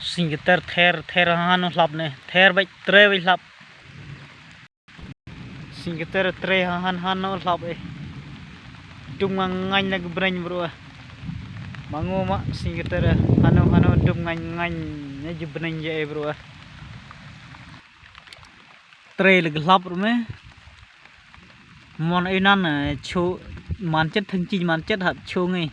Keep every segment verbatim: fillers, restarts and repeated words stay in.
Sing keter ther ther han u hlap ne. Ther bait tre bait hlap. Sing keter tre han han u hlap eh. Dum nga ngain la ke breng bro eh. Mangu ma sing keter han u han u dum ngain ngain ne je breng je eh bro eh. Tre le ke hlap ru me. Mon ai nan chu man chet thang chi man chet hap chu ngi.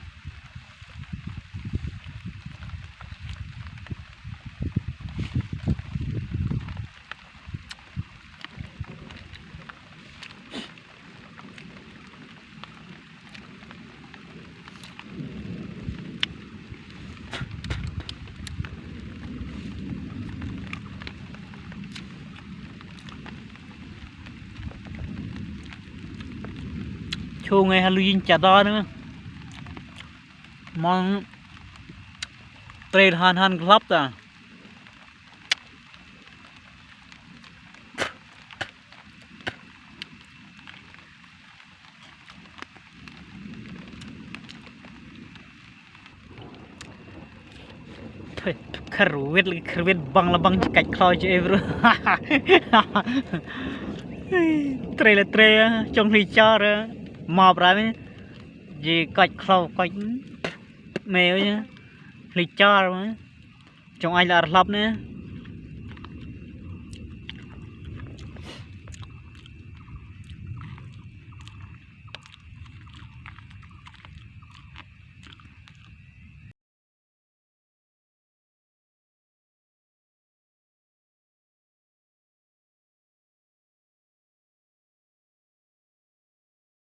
Chu ngai ha lu yin cha da ne. Mon trail han han glap ta. Khyrwit lagi khyrwit bang la bang chi kait khlaw chi eh bro. Tre la tre chong hli char ma bra me. Ji kait khlaw kait me hli char ma. Chong ai la ar hlap ne.